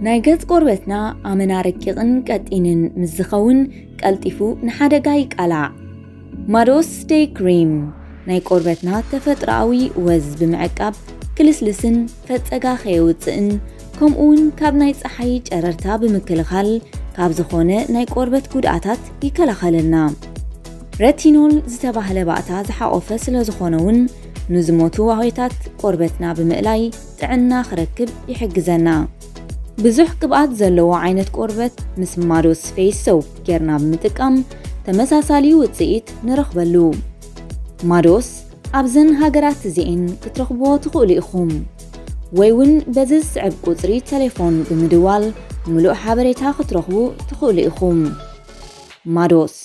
ናይ ገጽ ቆርበትና ኣመና ረቂቕን ቀጢንን ምስ ዝኸውን ቀልጢፉ ንሓደጋ ይቃላዕ። ማዶስ ደይ ክሪም ናይ ቆርበትና ተፈጥሮኣዊ ወዝ ብምዕቃብ ክልስልስን ፈጸጋ ከየውጽእን ከምኡውን ካብ ናይ ጸሓይ ጨረርታ ብምክልኻል ካብ ዝኾነ ናይ ቆርበት ጉድኣታት ይከላኸለልና። ረቲኖል ዝተባህለ ባእታ ዝሓቖፈ ስለ ዝኾነ እውን ንዝሞቱ ዋህዮታት ቆርበትና ብምእላይ ጥዕና ክረክብ ይሕግዘና። ብዙሕ ቅብኣት ዘለዎ ዓይነት ቆርበት ምስ ማዶስ ፌስ ሶፕ ጌርና ብምጥቃም ተመሳሳሊ ውጽኢት ንረኽበሉ። ማዶስ ኣብዘን ሃገራት እዚኤን ክትረኽብዎ ትኽእሉ ኢኹም። ወይ እውን በዚ ዝስዕብ ቁጽሪ ቴሌፎን ብምድዋል ምሉእ ሓበሬታ ክትረኽቡ ትኽእሉ ኢኹም። ማዶስ።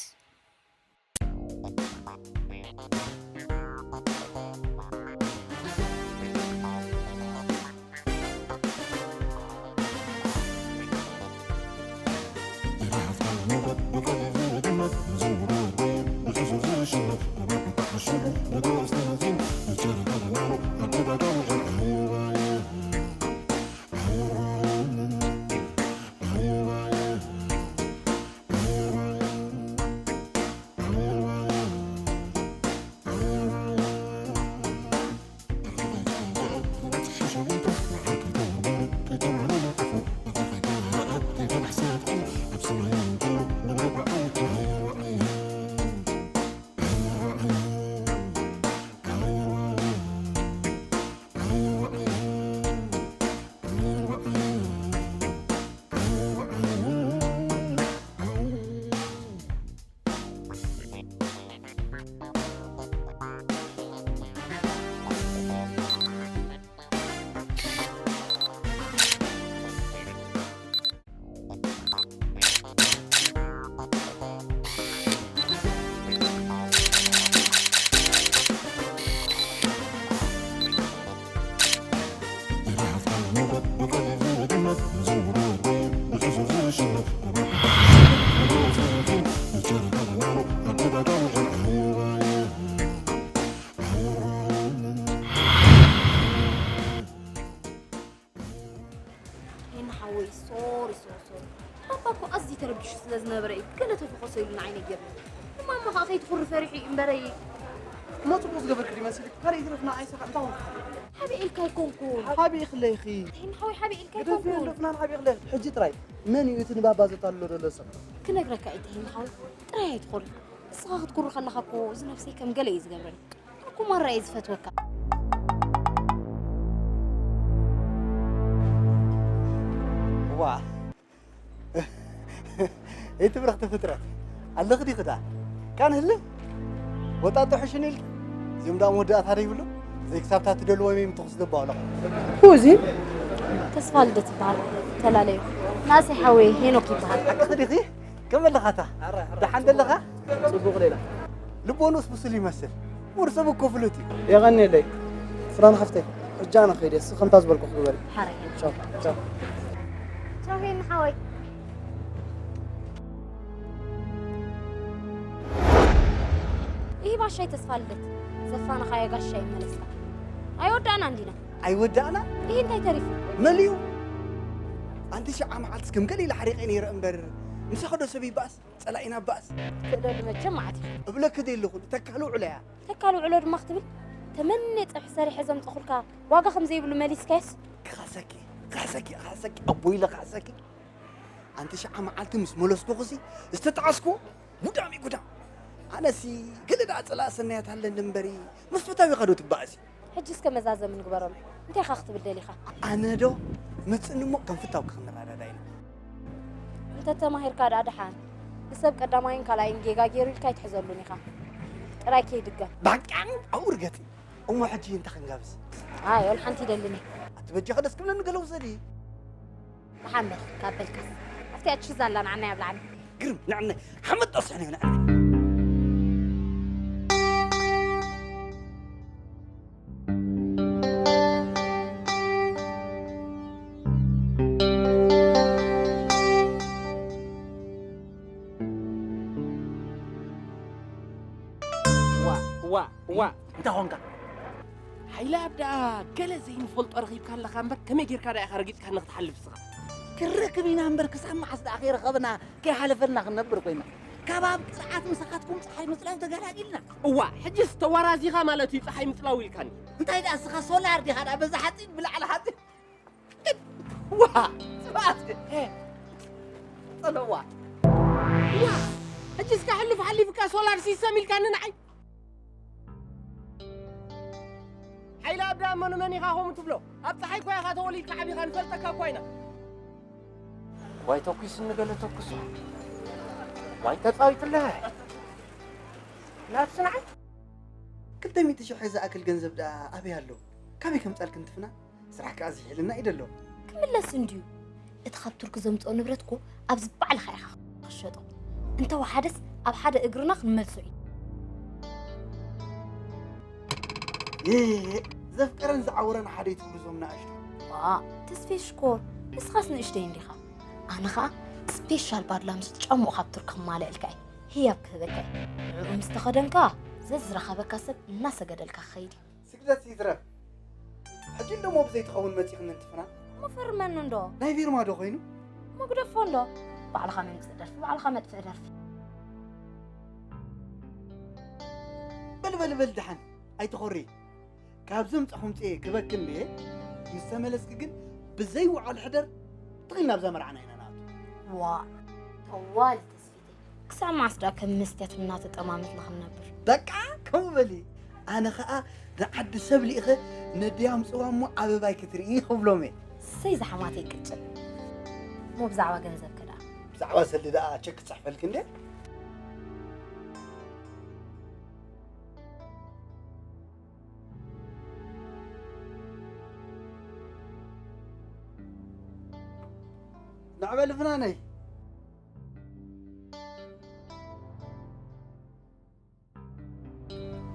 ሄና ሓወይ፣ ሶሪ፣ ሶሪ፣ ሶሪ። ፓፓ እኮ ኣዝዩ ተረቢሹ ስለ ዝነበረ እዩ ገለ ተፈኾሶ ኢሉ ንዓይ ነጊርኒ። እማማ ኸኣ ከይትኹሪ ፈሪሑ እዩ እምበረይ። እሞ ጽቡቕ ዝገበርኪ ዶ ይመስልኪ? ካልእ ይትረፍ ንዓይ ሰኻ እንታይ ኾንኪ? ሓቢኤልካ ኣይኮንኩን። ሓቢእክለይኺ። ሄና ሓወይ፣ ሓቢኤልካ ግደፊ ኣይኮንኩን። እንዶ ፍናን ሓቢእክለይኺ። ሕጂ ጥራይ መን እዩ እቲ ንባባ ዘታልሎ ዘሎ ሰብ? ክነግረካ እየ ሄና ሓወይ፣ ጥራይ ኣይትኹሪ። ንስኻ ክትኩሪ ከለኻ እኮ እዚ ነብሰይ ከም ገለ እዩ ዝገብረኒ። እኩ ማራ እየ ዝፈትወካ። ዋ እቲ ብርኽቲ ፍጥረት ኣለኽ ዲኺ ደኣ? ካን ህልም ወጣጦ ሕሽኒ ኢልኪ እዚኦም ደኣ መወዳእታ ዶ ይብሉ? ዘይክሳብታ ትደልዎ ወይም ትኹስ ደባው ኣለኹ። እዚ ተስፋ ልደት ይበሃል። ተላለዩ ናእሰይ ሓወይ ሄኖክ ይበሃል። ኣለኽ ዲኺ? ከመይ ኣለኻታ? ደሓን ደለኻ? ጽቡቕ ሌላ። ልቦኑስ ብሱል ይመስል። ሙር ሰብ እኮ ፍሉጥ እዩ። የቐንየለይ። ፍራን ሓፍተይ፣ ሕጂ ኣነ ክኸይድ እየ። እስኺ ከምታ ዝበልኩኺ ግበሪ። ሓራይ። ቻው፣ ቻው። ቻው ሄኒ ሓወይ። ይህ ባሻይ ተስፋ ልደት ዘፋንኻዮ ጋሻ ይመለስካ። ኣይወዳእናን ዲና? ኣይወዳእና? ይህ እንታይ ተሪፉ? መሊኡ። ኣንቲ ሽዓ መዓልትስ ከም ገለ ኢለ ሓሪቐ ነይረ እምበር ምሳኺ ዶ ሰብ ይበኣስ? ጸላኢና ባእሲ። ትእደሉ መቸም መዓት እዩ። እብለኪ ዶ ኣለኹ ተካል ውዕሎ እያ። ተካል ውዕሎ ድማ ክትብል ተመንየ ጸብሒ ሰሪሐ ዘምጸኹልካ ዋጋ ከም ዘይብሉ መሊስካዮስ። ክኸሰኪ ክኸሰኪ ክኸሰኪ ኣቦ ኢለ ክኸሰኪ። ኣንቲ ሽዓ መዓልቲ ምስ መለስኩኽሲ ዝተጣዕስኩ ጉዳም እዩ ጉዳም። ኣነሲ ገለ ደኣ ጸላእ ሰናያት ኣለኒ እምበሪ ምስ ፈታዊኻ ዶ ትባእሲ። ሕጂ እስከ መዛዘሚ ንግበረሉ። እንታይ ኢኻ ክትብል ደሊኻ? ኣነ ዶ መጽእኒ እሞ ከም ፍታውኪ ክንረዳዳ ኢና። እንተ ተማሂርካ ደኣ ደሓን። ንሰብ ቀዳማይን ካልኣይን ጌጋ ገይሩ ኢልካ ኣይትሕዘሉን ኢኻ። ጥራይ ከይድገም። ባቃን ኣብኡ ርገጺ። እሞ ሕጂ እንታይ ክንጋብዝ? ኣይ ወላ ሓንቲ ይደልን እየ። ኣቲ በጃኺ ደስ ክብለኒ ገለ ውሰዲ። ደሓን በል ካብ በልካስ። ኣብቲኣ ቺዝ ኣላ ንዓናይ ኣብልዓኒ። ግርም ንዕነ ሓመድ ጠስሕኒ ንዕነ። ዋ ዋ ዋ እንታይ ኾንካ? ሓይለኣብ ደኣ ገለ ዘይንፈልጦ ረኺብካ ኣለኻ እምበር ከመይ ጌርካ ደኣ ኢኻ ረጊጽካኒ ክትሓልፍ ንስኻ? ክንረክብ ኢና እምበር፣ ክሳብ መዓስ ደኣ ከይረኸብና ከይሓለፈልና ክንነብር ኮይና? ካብ ኣብ ቅርዓት ምሳኻትኩም ጸሓይ ምጽላው ተገላጊልና። እዋ፣ ሕጅስ ተዋራዚኻ ማለት እዩ ጸሓይ ምጽላው ኢልካኒ። እንታይ ደኣ እስኻ ሶላር ዲኻ ደኣ በዛ ሓጺን ብላዕሊ ሓጺን? ዋ፣ ጽባሕ። ጸለዋ። ዋ፣ ሕጅስ ከሕልፍ ሓሊፍካ ሶላር ሲስተም ኢልካኒ ንዓይ። ሓይለ ኣብ ደኣ መኑ መን ኢኻ ከምኡ ትብሎ? ኣብ ጸሓይ እኳ ኢኻ ተወሊድካ ዓቢኻ፣ ንፈልጠካ እኳ ኢና። ዋይ ተኩስኒ ገለ ተኩሶ። ዋይ ተጻዊትለ። ናብሲ ንዓይ። ክልተ ሚእቲ ሽሕ ዝኣክል ገንዘብ ደኣ ኣበይ ኣሎ? ካበይ ከምጻልክን ትፍና? ስራሕ ከኣ ዝሕልና ኢደ ኣሎ። ክምለስ እንድዩ። እቲ ካብ ቱርኪ ዘምጽኦ ንብረት እኮ ኣብዚ ባዕልኻ ኢኻ ክሸጦ። እንተወሓደስ ኣብ ሓደ እግርና ክንመልሶ እዩ። እ፣ ዘፍቀረን ዝዓወረን ሓደ እዩ ትብሉ እዞም ንኣሽቱ። ዋ፣ ተስፌ ሽኮር፣ ንስኻስ ንእሽተይ እንዲኻ። ኣነ ኸኣ ስፔሻል ባድላ ምስ ጫምኡ ካብ ቱርኪ ክማልእልካ እየ። ህያብ ክህበካ እየ። ንዕኡ ምስ ተኸደንካ፣ ዘዝረኸበካ ሰብ እናሰገደልካ ክኸይድ እዩ። ስግደት ይትረፍ። ሕጂ እንዶ ሞ ብዘይ ትኸውን መጺኽኒ እንትፍና? እሞ ፈርመኒ እንዶ። ናይ ፊርማ ዶ ኮይኑ? እሞ ግደፎ እንዶ። ባዕልኻ መምጽእ ደርፊ፣ ባዕልኻ መጥፍእ ደርፊ። በል፣ በል፣ በል፣ ደሓን ኣይትኾሪ። ካብ ዘምጻኹም ጽኤ ክበኪ እንድየ። ምስ ተመለስኪ ግን ብዘይ ውዓል ሕደር ትኺል ናብዛ መርዓና ኢና ንኣቱ። ዋእ፣ ጠዋሊ ተስፊተይ። ክሳብ መዓስ ደኣ ከም መስትያት እናተጠማመትና ክንነብር? በቃ ከምኡ በሊ። ኣነ ኸኣ ንዓዲ ሰብ ልኢኸ ነዲያ ኣምጽዋ እሞ ኣበባይ ክትርኢ ክብሎም እየ። እሰይ ዝሓማተይ ቅጭን። እሞ ብዛዕባ ገንዘብከ ደኣ? ብዛዕባ ሰልዲ ደኣ ቸክ ክጽሕፈልኪ እንደ? ንዕበሊ ፍናነይ።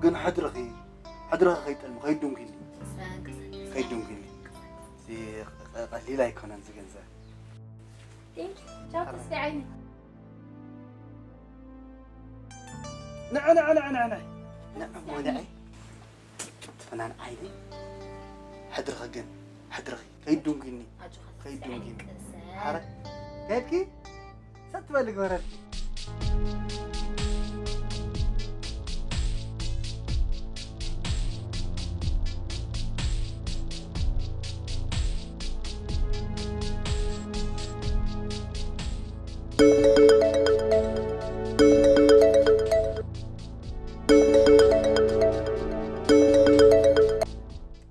ግን ሕድርኺ፣ ሕድርኺ ከይጠልሚ፣ ከይዱንኪኒ። ከይዱንኪኒ። እዚ ቀ-፣ ቀሊል ኣይኮነን እዚ ገንዘብ። Thank you. ቻው ተስፋ ዓይኒ። ንዕ፣ ንዕ፣ ንዕ፣ ንዕ፣ ንዕ። ንዕ እሞ ንዕ። ፍናን ዓይኒ። ሕድርኺ ግን፣ ሕድርኺ። ከይዱንኪኒ። ኣጆኻ ከይዱንኪኒ። ተስፋ። ኣረ፣ ከድኪ? ሰት በሊ ግበረልኪ።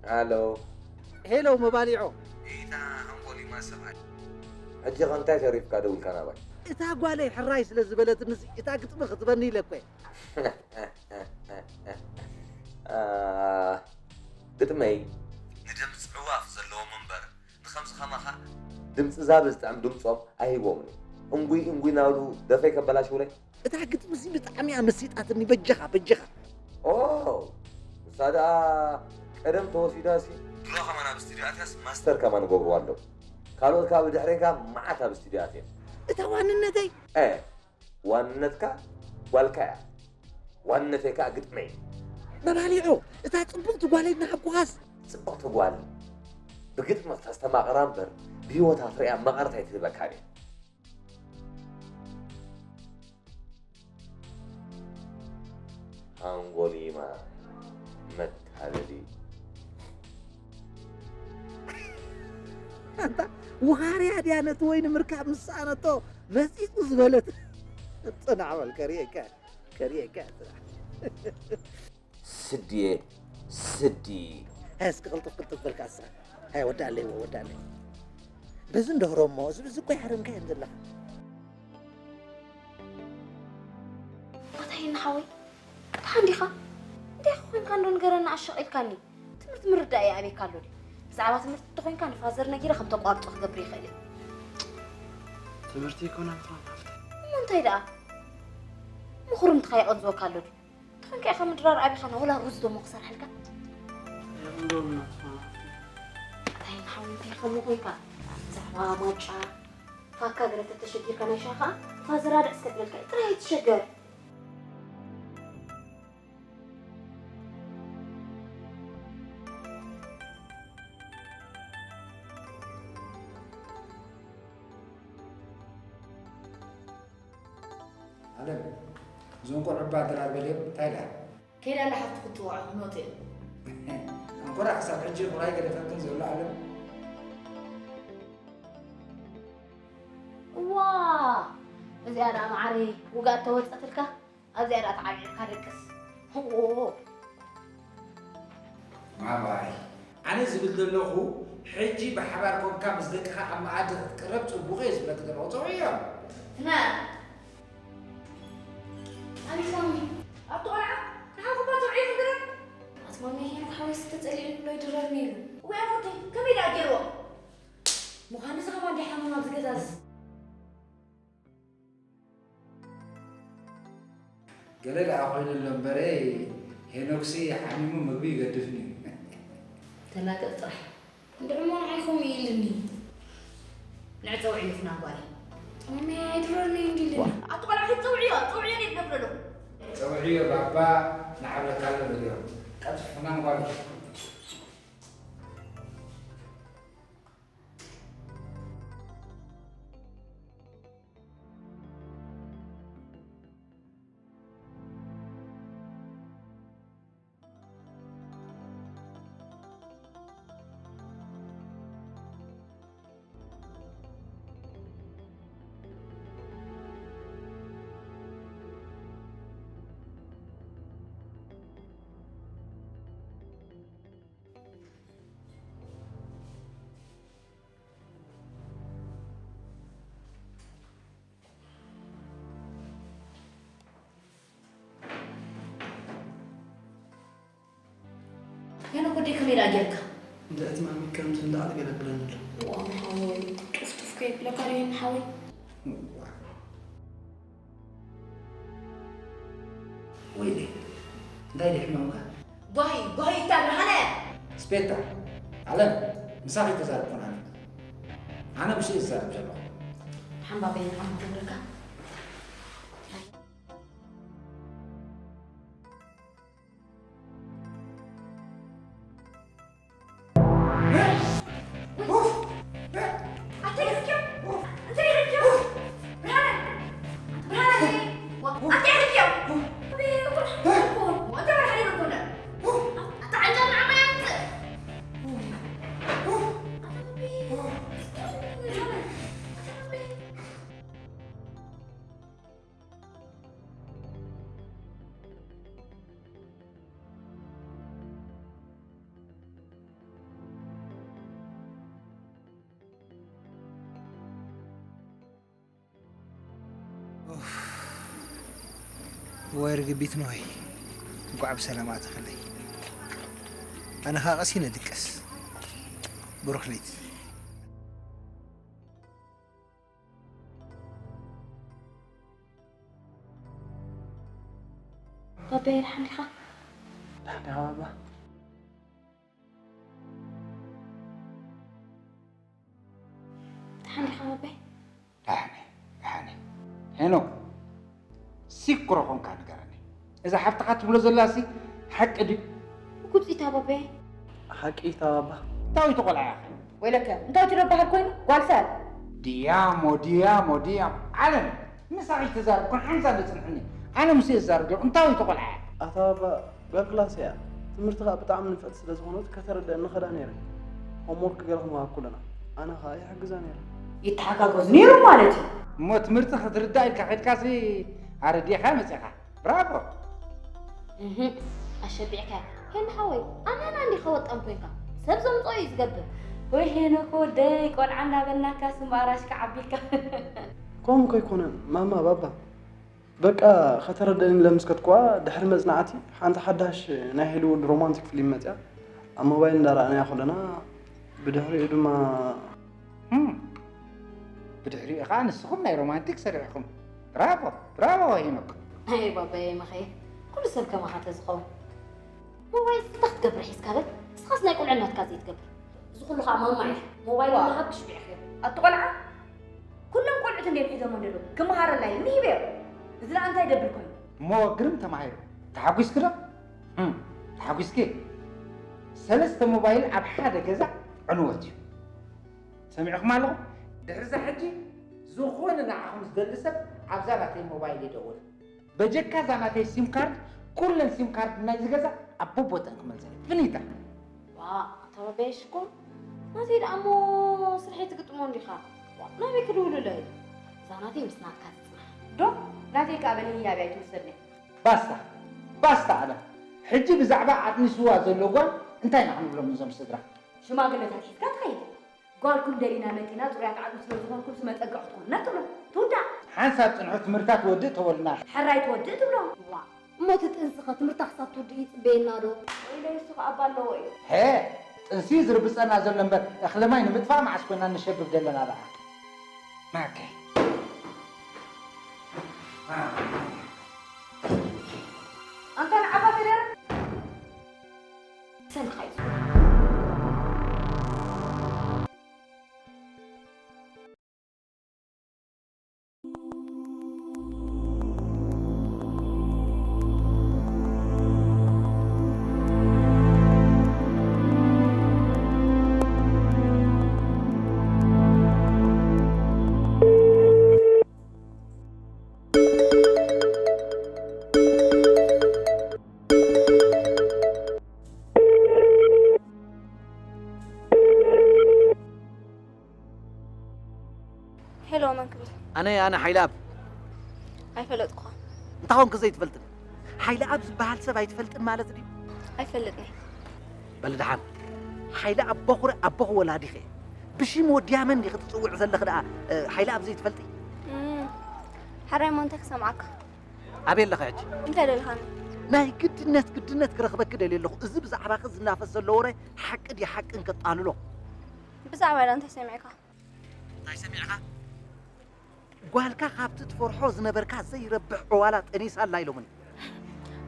ሃሎ። ሄሎ መባሊዖ። ኢታ ሃንጎሊማ ሰብኣይ። ሕጂ ኸ እንታይ ተሪፍካ ደዊልካ ናባይ? እታ ጓለይ ሕራይ ስለ ዝበለትንስ እታ ግጥሚ ክትበኒ ኢለ እኮ እየ። ኣ፣ ግጥመይ ንድምፂ ዕዋፍ ዘለዎም እምበር ንኸምዚ ኸማኻ ድምፂ ዛብ ዝጥዕም ድምፆም ኣይህቦምን እዩ። እንጉይ እንጉይ ናብሉ ደፈይ ከበላሽውለይ። እታ ግጥሚ እዚ ብጣዕሚ እያ መሲጣትኒ። በጃኻ፣ በጃኻ። ኦ፣ እሳ ደኣ ቀደም ተወሲዳ ሲ። ድሮ ከማን ኣብ ስቱዲዮ ኣትያስ ማስተር ከማን ገብርዋ ኣለዉ። ካልኦት ካብ ድሕሬካ መዓት ኣብ ስቱዲዮ ኣትየን። እታ ዋንነተይ? እ፣ ዋንነትካ ጓልካ እያ። ዋንነተይ ከኣ ግጥመይ። መባሊዑ፣ እታ ጽብቕቲ ጓለይ እናሓብኩኻስ? ጽብቕቲ ጓል ብግጥሚ ክተስተማቕራ እምበር ብህይወታ ክትርእያ መቐረት ኣይትህበካን እያ። ሃንጎሊማ መታለሊ። ኣንታ ውኻርያ ድያ ነቲ ወይኒ ምርካብ ምስ ሰኣነቶ መጺጹ ዝበለት? ጽናዕ በል ከርእየካ፣ ከርእየካ ጽናሕ። ስድየ፣ ስዲ። ሃይ እስኪ ቅልጥፍ ቅልጥፍ በልካ እሳ። ሃይ ወዳለይ፣ ወዳለይ። በዚ እንደህሮ እሞ፣ እዚ፣ እዚ እኮ ይሓረምካ እዮም ዘለኻ። ኣታ ሄና ሓወይ፣ ደሓን ዲኻ? እንታይ ኮንካ እንዶ ንገረና ኣሸቒልካኒ። ትምህርቲ ምርዳእ ይኣብየካ ኣሎ ድዩ? ብዛዕባ ትምህርቲ እንተኾይንካ ንፋዘር ነጊረ ከም ተቋርጾ ክገብር ይኽእል እየ። ትምህርቲ ይኮና ምዃን ሃፍተ። እሞ እንታይ ደኣ? ምኹርምትኻ የቐንዝወካ ኣሎ ድዩ? እንተኾንካ ኢኻ ምድራር ኣቢኻና ወላ ሩዝ ዶ እሞ ክሰርሐልካ? እንታይ ንሓው እንታይ ከምኡ ኮይንካ? ብዛዕባ ማጫ ፋካ ገለ ተተሸጊርካ ናይ ሻኻ ፋዘር ኣድዕስ ከብለልካ እዩ። ጥራይ ኣይትሸገር። እዞም ቆልዑ እባ ድራር በልዮም፣ እንታይ ኢላ? ከይዳ ኣላ ሓፍቲ ክትወዖ፣ ክንወጽእ ኢና። እንኮራ ክሳብ ሕጂ ቁራይ ገደፈክን ዘሎ ኣለም። እዋ፣ እዚኣ ደኣ መዓረይ፣ ውጋእ ተወጸትልካ፣ ኣብዚኣ ደኣ ተዓቢዕካ ደቅስ። እዎ። ማማይ፣ ኣነ ዝብል ዘለኹ፣ ሕጂ ብሓባር ኮንካ ምስ ደቅኻ ኣብ መኣዲ ክትቅረብ ጽቡቕ እየ ዝብለኪ ዘለኹ። ጽውዕዮ። ና። ኣነ ሳሚ፣ ኣብቲ ቆልዓ ንዓኹም እባ ተውዕዩ ክድረር። ኣቲ ማሚ፣ ሄኖክ ሓወይስ ተጸሊእሉ ኣሎ ይድረር ነይሩ። ወይ ኣፎተይ፣ ከመይ ደኣ ገይርዎ? ምዃኑ እዚ ከማን ድዩ ሓመም ኣብዚ ገዛስ? ገለ ደኣ ኮይኑ ኣሎ እምበረ፣ ሄኖክሲ ሓሚሙ ምግቢ ይገድፍኒ እዩ። ተላገጽ ጥራሕ። እንድዕሞ ንዓይ ከምኡ ኢልኒ። ንዕ ጸውዕዮ ፍናን ጓለይ። ማሚ ኣይድረርኒ እንዲልኒ። ኣቲ ቆልዓ ጸውዕዮ፣ ጸውዕዮ ነይ ድገብረሉ። ጸውዕዮ ባባ ንዓብለካ ኣሎ በልዮ። ቀልጥፍ ፍናን ጓለይ። ሄኖክ ወደይ ከመይ ደኣ ጌርካ? እንዳ እቲ ማሚ ከምዚ እንዳኣለ ገለ ብለኒ ኣሎ። ዋው ሓወይ፣ ጡፍ ጡፍ ከይብለካ ዶ ሄኖክ ሓወይ? ወይለይ፣ እንታይ ድዩ ሕማምካ? ጓሂ፣ ጓሂ እታ ብርሃነ! ስፔታ፣ ዓለም፣ ምሳኺ ተዛረብኩን ኣነ። ኣነ ምስኡ እየ ዝዛረብ ዘለኹ። ሓምባበይ ንዓኹም ክብለካ። ኡፍ፣ ወይ ርግቢት ኖይ፣ እንኳዕ ብሰላም ኣተኸለይ። ኣነ ኸዓ ቀሲነ ድቀስ። ብሩኽ ለይቲ። ባባየ፣ ደሓን ዲኻ? ደሓን ዲኻ ባባ? ደሓን ዲኻ ባባየ? ደሓን እየ፣ ደሓን እየ። ሄኖክ፣ ሲክሮ ኾንካ ንገረኒ። እዛ ሓፍትኻ ትብሎ ዘላሲ ሓቂ ድዩ? ርጉጽ ኢታ ባባየ። ሓቂ ኢታ ባባ። እንታዊት ቆልዓ ኢኻ? ወይለከ፣ እንታዊት ዶ በሃል ኮይኑ? ጓል ሰብ። ዲያሞ፣ ዲያሞ፣ ዲያሞ። ዓለም፣ ምሳኺ ተዛርብ ኮን ሓንሳ ዶ ጽንሕኒ? ኣነ ምስ እየ ዝዛረብ ዘለኹ፣ እንታዊት ቆልዓ ኢኻ? ኣታ ባባ፣ ጓል ክላስ እያ። ትምህርቲ ኸኣ ብጣዕሚ ንፍዕቲ ስለ ዝኾነት ከተረድአኒ ኸዳ ነይረ። ሆምወርክ ገለ ክንወሃብ ከለና፣ ኣነ ኸኣ ይሕግዛ ነይረ። ይተሓጋገዙ ነይሮም ማለት እዩ። እሞ ትምህርቲ ክትርዳእ ኢልካ ኸድካሲ ኣረዲእኻ መጺኻ። ብራቮ! እህ፣ ኣሸቢዕካያ። ሄን ሓወይ፣ ኣመና እንዲኻ ወጣም ኮይንካ። ሰብ ዘምጽኦ እዩ ዝገብር። ወይ ሄኖክ ወደይ፣ ቆልዓ እንዳበልናካ ስም ኣራሽ ክዓቢልካ። ከምኡ ከይኮነ፣ ማማ፣ ባባ። በቃ፣ ከተረደእኒ ለምስከትኩዋ፣ ድሕሪ መጽናዕቲ፣ ሓንቲ ሓዳሽ ናይ ሆሊውድ ሮማንቲክ ፊልም መጽያ። ኣብ ሞባይል እንዳረኣናያ ከለና፣ ብድሕሪኡ ድማ፣ ህም፣ ብድሕሪኡ ኸዓ ንስኹም ናይ ሮማንቲክ ሰሪሕኹም። ብራቮ፣ ብራቮ ሄኖክ። ኣይ ባባየ መኸየ፣ ኩሉ ሰብ ከማኻ ተዝኸውን። ሞባይል እንታይ ክትገብር ሒዝካ በል? ንስኻስ ናይ ቁልዕነትካ ዘይትገብር። እዚ ኩሉ ኸዓ ማማ ኢኻ። ሞባይል ዋ። እናሃብኪ ሽቢዕኽዮ። ኣቲ ቆልዓ፣ ኩሎም ቆልዑት እንድዮም ሒዞሞ ዘለዉ። ክመሃረላ ኢሉ ንሂበዮ። እዚ ደኣ እንታይ ይደብር ኮይኑ? እሞ ግርም ተማሂሩ። ተሓጒስኪ ዶ? ህም፣ ተሓጒስኪ? ሰለስተ ሞባይል ኣብ ሓደ ገዛ ዕንወት እዩ። ሰሚዕኹም ኣለኹም? ድሕሪ እዛ ሕጂ ዝኾነ ንዓኹም ዝደሊ ሰብ ኣብዛ ናተይ ሞባይል ይደውል። በጀካ እዛ ናተይ ሲም ካርድ ኩለን ሲም ካርድ ናይ ዝገዛ ኣብ ቦቦተን ክመልሰን ፍኒታ። ዋ ኣታ ባባየ ሽኮር ናተይ ደኣ እሞ ስርሐይ ትግጥሞ እንዲኻ። ዋ ናበይ ክድውልሎ እዩ? እዛ ናተይ ምስ ናትካ ትጽናሕ። ዶ ናተይ ከኣ በሊ ህያብ ኣይትውሰድኒ። ባስታ ባስታ ኣለም ሕጂ ብዛዕባ ኣጥኒስዋ ዘሎ ጓል እንታይ ኢና ክንብሎም እዞም ስድራ? ሽማግለታት ሒዝካ ትኸይድ። ጓልኩም ደሊና መጺና ጽሩያት ዓቕሚ ስለ ዝኾንኩም ስመጸግዒ ክትኮኑና ትብሎ። ትውዳእ። ሓንሳብ ጽንሑ ትምህርታ ትወድእ ተበሉና። ሕራይ ትወድእ ትብሎ። ዋ እሞ እቲ ጥንስኸ ትምህርታ ክሳብ ትውድእ ይጽበየና ዶ? ወይለይ እሱ ከኣ ኣባ ኣለዎ እዩ። ሄ ጥንሲ ዝርብጸና ዘሎ እምበር እኽሊ ማይ ንምጥፋእ መዓስ ኮይና ንሸብብ ዘለና ደኣ። ማከ ኣንታ ንዓኻ ተደር ሰምካ እዩ ዝብሎ። ሄሎ መን ክብል? ኣነ ኣነ ሓይለኣብ። ኣይፈለጥኩኻን። እንታይ ኮንኪ ዘይትፈልጥኒ? ሓይለኣብ ዝበሃል ሰብ ኣይትፈልጥን ማለት ድዩ? ኣይፈልጥን እየ። በሊ ደሓን። ሓይለኣብ በኹሪ ኣቦኺ ወላዲኺ እየ። ብሽም ወዲ ኣመን ዲኺ ትጽውዒ ዘለኺ ደኣ ሓይለኣብ ዘይትፈልጢ? እም፣ ሕራይ እሞ እንታይ ክሰምዓካ? ኣበይ ኣለኺ ሕጂ? እንታይ ደልኻኒ? ናይ ግድነት ግድነት ክረኽበኪ ደልየ ኣለኹ። እዚ ብዛዕባኺ ዝናፈስ ዘሎ ወረ ሓቂ ድዩ ሓቅን ከጣልሎ። ብዛዕባይ ደኣ እንታይ ሰሚዕካ? እንታይ ሰሚዕኻ? ጓልካ ካብቲ ትፈርሖ ዝነበርካ ዘይረብሕ ዕዋላ ጠኒሳ ኣላ ኢሎምኒ።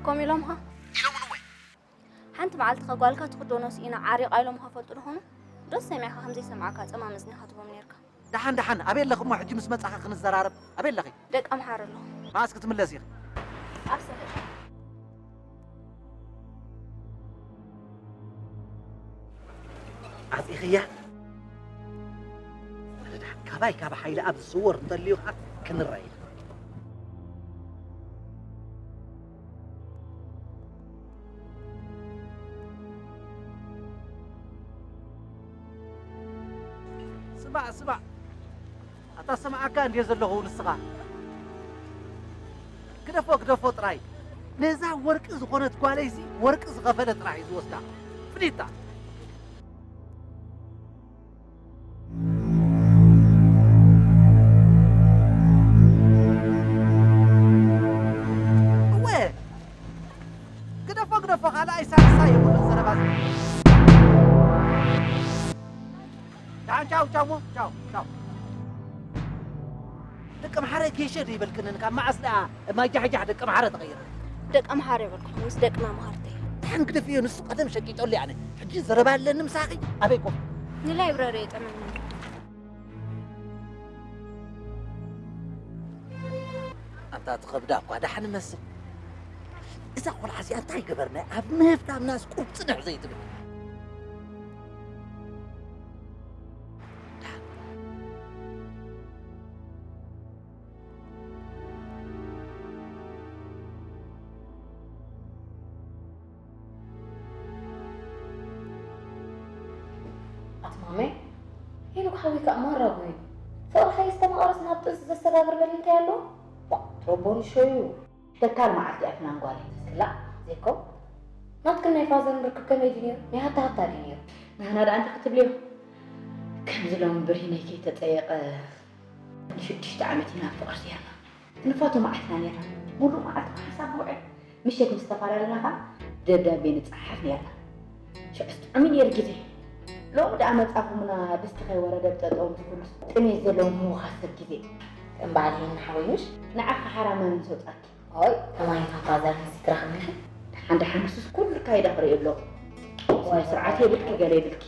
ከምኡ ኢሎምኻ? ኢሎምኒ ወይ? ሓንቲ መዓልቲ ኸ ጓልካ ትኽደኖ ስኢና ዓሪቓ ኢሎምኻ ፈልጡ ዶ ኾኑ? ዶስ ሰሚዕካ ከም ዘይሰማዕካ ጸማም እዝንኻ ትህቦም ኔርካ? ደሓን ደሓን ኣበይ ኣለኺ እሞ ሕጂ ምስ መጻኺ ክንዘራረብ ኣበይ ኣለኺ? ደቂ ኣምሓሩ ኣለኹ። መዓስ ክትምለሲ ኢኺ? ኣብ ሰለስተ። ዓጺኽያ? ካባይ ካብ ሓይለኣብ ዝስወር እንተልዩ ኸዓ ክንረኣይ ኢና። ስማዕ ስማዕ ኣታ ሰማዓካ እንድየ ዘለኹ ንስኻ ግደፎ ግደፎ ጥራይ ነዛ ወርቂ ዝኾነት ጓለይሲ ወርቂ ዝኸፈለ ጥራሕ እዩ ዝወስዳ ፍሊታ እወ ግደፎ ግደፎ ካልኣይ ሳልሳይ የብሉን ዘረባ ደሓን ቻው ቻው ሞ ቻው ቻው ደቂ ኣምሓረ ጌሸ ዶ ይበልክንን ካብ መዓስ ደኣ ማጃሕጃሕ ደቂ ኣምሓረ ተቐይረ ደቂ ኣምሓረ ይበልኩ ምስ ደቅና መሃርተይ ደሓን ግደፍዮ ንሱ ቀደም ሸቂጦሉ ኣነ ሕጂ ዘረባ ኣለኒ ምሳኺ ኣበይ ኮፍ ንላይብረሪ የጠመኒ ኣንታ ትኸብዳ እኳ ደሓን መስል እዛ ቆልዓ እዚኣ እንታይ ገበርና ኣብ ምህፍታምናስ ቁርፅንሕ ዘይትብል ኣቲ ማመይ ሄኖክ ሓወይ ከኣ ማራ ጉዩ ፍቕርኻ የስተማቕረስ ናብ ጥንሲ ዘሰጋግር በሊ እንታይ ኣሎ ዋ ትረቦ ንሾ እዩ ደካል መዓልቲ እያ ፍናን ጓለይ ተስክላ ዜኮ ናትክን ናይ ፋዘርን ርክብ ከመይ ድዩ ነይሩ ናይ ሃታ ሃታ ድዩ ነይሩ ናህና ደኣ እንታይ ክትብልዮ ከምዚ ሎሚ ብርሂነይ ከይተጸየቐ ንሽዱሽተ ዓመት ኢና ኣብ ፍቕሪ ኔርና ንፋቶ መዓልትና ኔርና ሙሉእ መዓልቲ ብሓንሳብ ንውዕል ምሸት ምስ ተፈላለና ኸዓ ደብዳቤ ንጸሓሓፍ ኔርና ሽዑስ ጥዑም እዩ ኔሩ ግዜ ሎሚ ደኣ መጻኹምና ድስቲ ከይወረደ ብጠጠው ምስ ኩሉ ጥሜት ዘለዎ ምውኻስ ሰብ ግዜ ከም በዓል ሄኒ ሓወይ ምሽ ንዓኺ ሓራመ ምስ ወጻኪ ኦይ ከማይ እታ ፋዘር ንስክራ ከማይኺ ደሓን ደሓን ንሱስ ኩሉ ካይዳ ክርኢ ኣለኹ ስነ ስርዓት የብልኪ ገለ የብልኪ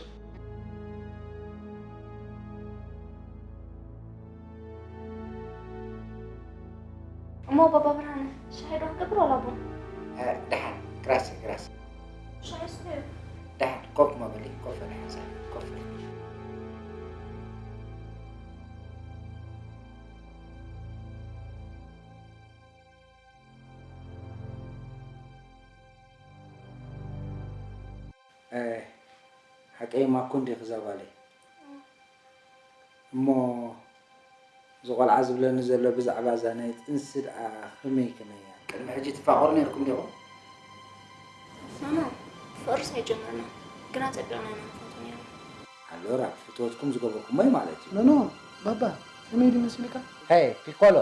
እሞ ባባ ብርሃነ ሻሂ ዶ ክገብር ዋላ ቡን ደሓን ግራሲ ግራሲ ሻሂ ስተዩ ደሓን ኮፍ መበሊ ኮፍ ደሓን ኮፍ ሓቀይ ማኩ እንዲኺ እዛ ጓለይ። እሞ እዚ ቆልዓ ዝብለኒ ዘሎ ብዛዕባ እዛ ናይ ጥንሲ ደኣ ከመይ ከመይ እያ? ቅድሚ ሕጂ ትፋቐሩ ነይርኩም ዲኹም? ኖኖ፣ ፍቕርስ ኣይጀመርና፣ ግና ጸቢቕና ኢና ንፈቱ ነይርና። ኣሎ ራብ ፍትወትኩም ዝገበርኩሞ እዩ ማለት እዩ። ኖኖ፣ ባባ፣ ከመይ ድዩ መሲልካ? ሄይ ፒኮሎ፣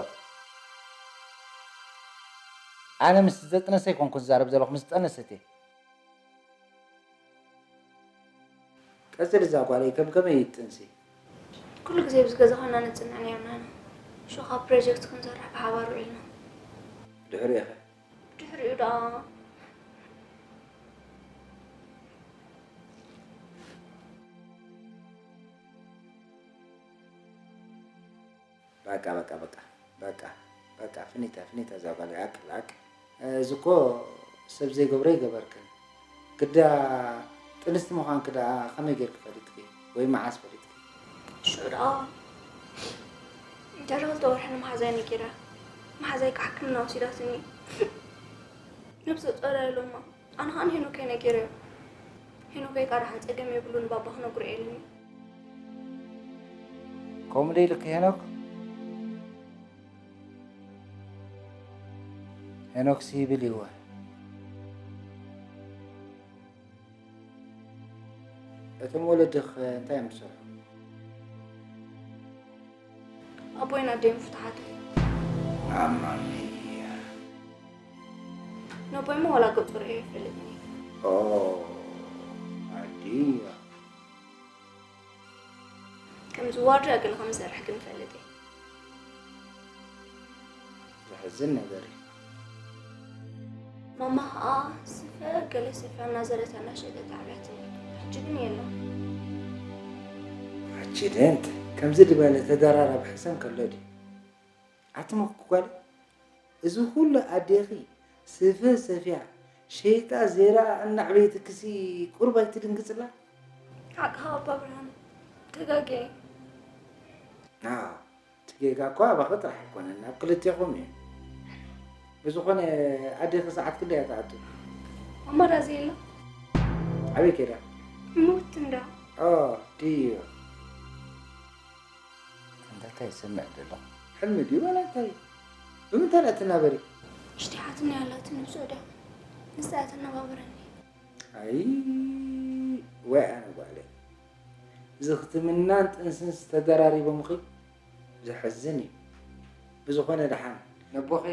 ኣነ ምስ ዘጥነሰ ኣይኮንኩ ዝዛረብ ዘለኹ፣ ምስ ጠነሰት እየ። ቀጽል እዛ ጓለይ ከም ከመይ እዩ ጥንሲ? ኩሉ ግዜ ኣብዚ ገዛ ኮና ንጽንዕ ነይርና ኢና። ሽዑ ካብ ፕሮጀክት ክንሰርሕ ብሓባር ውዒልና። ድሕሪኡ ኸ? ድሕሪኡ ደኣ በቃ በቃ በቃ በቃ በቃ ፍኒታ ፍኒታ እዛ ጓል ኣቅል ኣቅል እዚ እኮ ሰብ ዘይገብሮ ይገበርክን ግዳ ጥንስቲ ምዃንኪ ደኣ ከመይ ጌርኪ ፈሊጥኪ ወይ መዓስ ፈሊጥኪ? ሽዑ ደኣ ድሕሪ ክልተ ወርሒ ንመሓዛይ ነጊረ። መሓዛይ ከዓ ሕክምና ወሲዳትኒ። ነብሰ ጾር እያ ኢሎማ። ኣነ ከዓ ንሄኖከይ ነጊረዮ። ሄኖከይ ከዓ ደሓን ጸገም የብሉን ባባ ክነግሮ እየ ኢሉኒ። ከምኡ ዶ ኢልኪ ሄኖክ? ሄኖክ ሲብል ይወ እቶም ወለድኽ እንታይ እዮም ዝሰርሑ? ኣቦይን ኣደይን ፍቱሓት እዮም። ማማሚያ ነቦይሞ ዋላ ገጹ ርእዮ ይፈልጥኒ። ኦ ኣዲያ ከምዚ ዋርድያ ገለ ከም ዝሰርሕ ግን እፈልጥ እየ። ዘሕዝን ነገር እዩ። ማማ ኸዓ ስፈ ገለ ስፈ እናዘረተ እናሸጠት ኣዕብያትኒ። ሕጂ ግን የለን። ኣክሲደንት ከምዚ ዝበለ ተደራራቢ ሕሰም ከሎ ድዩ? ኣቲ መኩ ጓል እዚ ኩሉ ኣዴኺ ስፈ ሰፍያ ሸይጣ ዜራ እናዕበየትክሲ ቁሩብ ኣይትድንግጽላ? ሓቅኻ ኣባ ብርሃን ተጋግየ። ኣዎ እቲ ጌጋ እኮ ኣባኺ ጥራሕ ኣይኮነን ኣብ ክልቴኹም እዩ። ብዝኾነ ኣዴኺ ሰዓት ክንደይ እያ ትኣቱ? ኣማራጺ የሎ። ኣበይ ከይዳ? ሙት እንዳ ኦ ድዮ እንታይ ይሰምዕ ዘሎ? ሕልሚ ድዩ ዋላ እንታይ እዩ? ብምንታይ ደኣ ትናበሪ? እሽቲ ሓትኒ ኣላትኒ ብስዑዳ ንሳ እያ ተነባብረኒ። ኣይ ወይ ኣነ ጓለይ እዚ ክትምናን ጥንስን ዝተደራሪቦምኺ ዘሕዝን እዩ። ብዝኾነ ደሓን ነቦኺ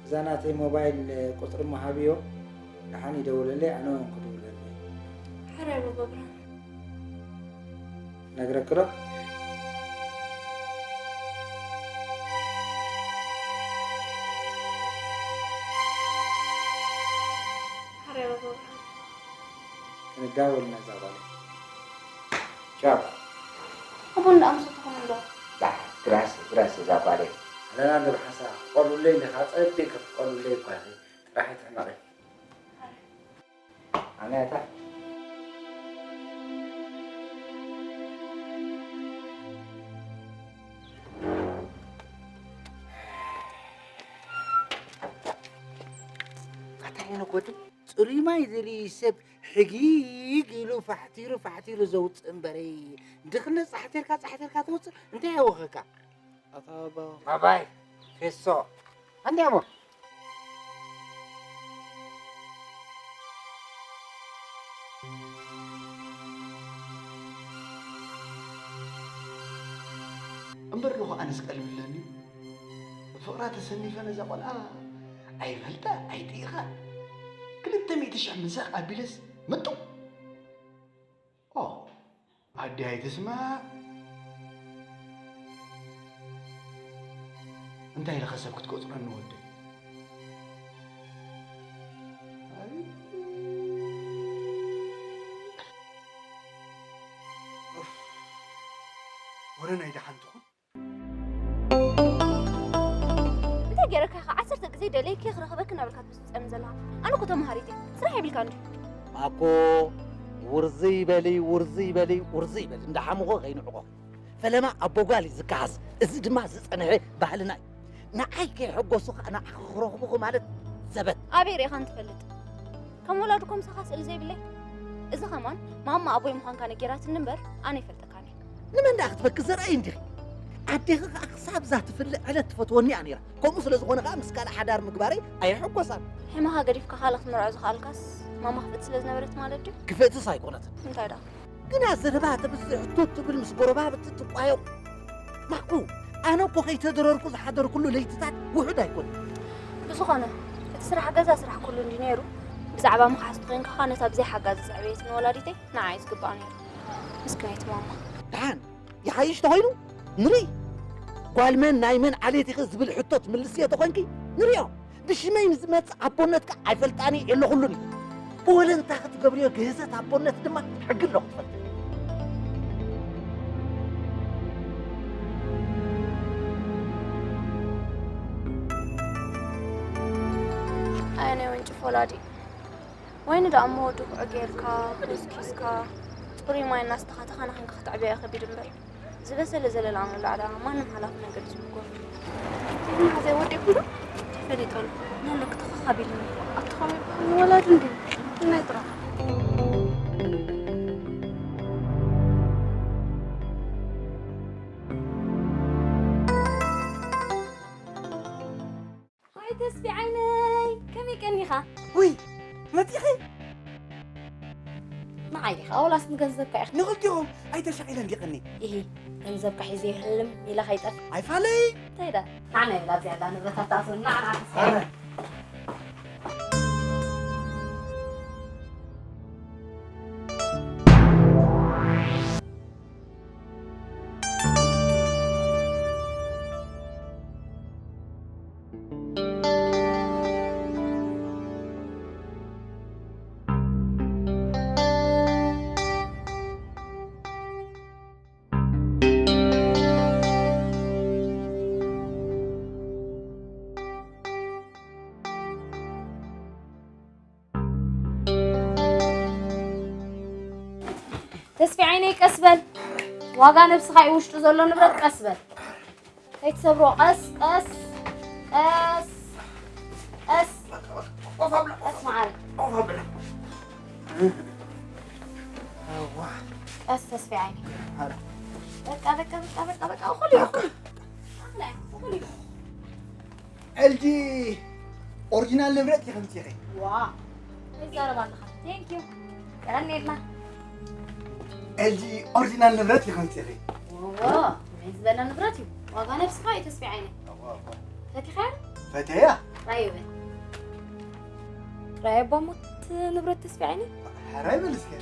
እዛ ናተይ ሞባይል ቁፅሪ እሞ ሃብዮ ደሓን ይደውለለይ ኣነ እውን ክድውለለይ። ሕራይ ባባ ብርሃን። ነግረኪ ዶ? ሕራይ ባባ ብርሃን። ክንዳወል ነዛ ጓል ቻው። ኣቦን ደኣ ምስ ትኾኑ እንዶ። ዳሕ ግራስ ግራስ እዛ ጓል ኣለና እንዶ ብሓንሳ ክትቆልብለይ እንዲኻ ጸቢቕ ክትቆልብለይ እኳ ጥራሕ ይትሕመቒ። ኣነ እታ ኣታ ሄኖክ ወዲ ጽሩይ ማይ ዝልይ ሰብ ሕጊግ ኢሉ ፋሕቲሩ ፋሕቲሩ ዘውፅእ እምበረይ ድኽነት ፃሕቲርካ ፃሕቲርካ ተውፅእ እንታይ ያወኸካ? ኣታ ኣባ ባባይ ፌሶ ኣንዲያሞ እምበር ደኾ ኣነስ ቀልቢ ኣለኒ። ብፍቕራ ተሰኒፈ ነዛ ቆልዓ ኣይፈልጣ ኣይጥኢኻ ክልተ ሚእቲ ሽሕ ምንሳቕ ኣቢለስ ምጡቕ። ኦ ኣዲ ኣይትስማዕ። እንታይ ኢልኻ ሰብ ክትቆጽረኒ ወደይ? ኣይ። ኡፍ። ወረ ናይ ደሓን ትኹን። እንታይ ገይረካ ኢኻ ዓሰርተ ግዜ ደለይኪ ክረኽበኪ እናበልካ ትብስብፀኒ ዘለኻ? ኣነ እኮ ተምሃሪት እየ፣ ስራሕ የብልካን ድዩ? ማኮ ውርዝይ በሊ ውርዝይ በሊ ውርዝይ በሊ እንዳሓሙኾ ከይንዕቆ ፈለማ ኣቦ ጓል እዩ ዝከሓስ። እዚ ድማ ዝፀንሐ ባህልና እዩ። ንዓይ ከይሐጎሱ ከዓ ንዓኺ ክረኽቡኺ ማለት ዘበት። ኣበይ ርኢኻን ትፈልጥ? ከም ወላድኮ ምሳኻ ስእሊ ዘይብለይ? እዚ ኸማን ማማ ኣቦይ ምዃንካ ነጊራትኒ እምበር ኣነ ኣይፈልጠካን እየ። ንመን ደኣ ክትፈኪ ዘርኣይ እንዲኺ? ኣዴኺ ኸኣ ክሳብ እዛ ትፍለ ዕለት ትፈትወኒ እያ ነይራ። ከምኡ ስለ ዝኾነ ኸኣ ምስ ካልእ ሓዳር ምግባረይ ኣይሕጎሳን። ሕማኻ ገዲፍካ ካልእ ክትምርዖ ዝኸኣልካስ ማማ ክፍእቲ ስለ ዝነበረት ማለት ድዩ? ክፍእትስ ኣይኮነትን። እንታይ ደኣ? ግና ዘረባ ተብዝሕ፣ ቱት ትብል፣ ምስ ጎረባብቲ ትቋየቕ። ማኩ፣ ኣነ እኮ ከይተደረርኩ ዝሓደርኩሉ ለይትታት ውሑድ ኣይኮነን። ብዝኾነ፣ እቲ ስራሕ ገዛ ስራሕ ኩሉ እንዲ ነይሩ፣ ብዛዕባ ምኽሓስ ተኾይንካ ኸኣ ነታ ብዘይ ሓጋዚ ዘዕበየትኒ ወላዲተይ ንዓይ ዝግባእ ነይሩ። ምስክነይቲ ማማ። ደሓን፣ ይሓይሽ ተኾይኑ ንርኢ። ጓል መን ናይ መን ዓሌት ኢኺ ዝብል ሕቶ ትምልስዮ ተኾይንኪ ንሪኦ። ብሽመይ ንዝመጽእ ኣቦነት ከኣ ኣይፈልጣን እየ የለኹሉን እዩ። ብወለንታ ክትገብርዮ ግህሰት ኣቦነት ድማ ሕጊ ኣሎ ክትፈልጥ። ኣየ ናይ ወንጭፍ ወላዲ። ወይኒ ደኣ እሞ ድኹዕ ጌርካ፣ ኩስኪስካ፣ ጽሩይ ማይ እናስተኻ ተኸናኺንካ ከተዕብያ እዩ ከቢድ እምበር። ዝበሰለ ዘለላ ምብላዕ ደኣ ማንም ሓላፍነት ገዲሱ ምጎ። መሓዘይ ወዲእኩም ዶ? ተፈሊጦም። ነለክ ተኸኻቢልኒ። ኣትኾም ወላድ እንዲ። እናይ ጥራሕ። ሃይ ተስፊ ዓይነይ፣ ከመይ ቀኒኻ? ውይ፣ መጺኺ? ንዓይ ዲኻ? ወላስ ንገንዘብካ ኢኻ? ንኽልቲኦም ኣይተሻቒለን ዲቐኒ? ኢሂ፣ ገንዘብካ ሒዘ ይህልም ኢለ ከይጠፍ። ኣይፋለይ። እንታይ ደኣ? ንዓና ይብላ ኣብዚኣ ኣላ ንብረታት ትኣትወኒ። ንዓ፣ ንዓ ተስፋ። ኣረ። ተስፊ ዓይነይ ቀስ በል። ዋጋ ነብስኻ እዩ ውሽጡ ዘሎ ንብረት ቀስ በል። ከይትሰብሮ ቀስ ቀስ ቀስ ቀስ። ኮፍ ኣብላ። ቀስ መዓረ። ኮፍ ኣብላ። እዋ። ቀስ ተስፊ ዓይኒ። ኣረ። በቃ በቃ በቃ በቃ በቃ እኹል እዩ፣ እኹል እዩ። ኣኽላይ፣ እኹል እዩ። ኤልጂ ኦሪጂናል ንብረት እዩ ከምፂኺ። ዋ፣ ይዛረብ ኣለኻ። ቴንክ ዩ። ቀረኒ ኢልና። ኤልጂ ኦሪጂናል ንብረት እዩ ከምፂኺ። ዋ፣ መን ዝበለ ንብረት እዩ? ዋጋ ነብስኻ እዩ ተስፊ ዓይኒ። እዋ፣ እዋ። ፈቲኻ? ፈተያ። ራይ በል። ራይ ኣባ ሞት ንብረት ተስፊ ዓይኒ። ሕራይ በል እስከ።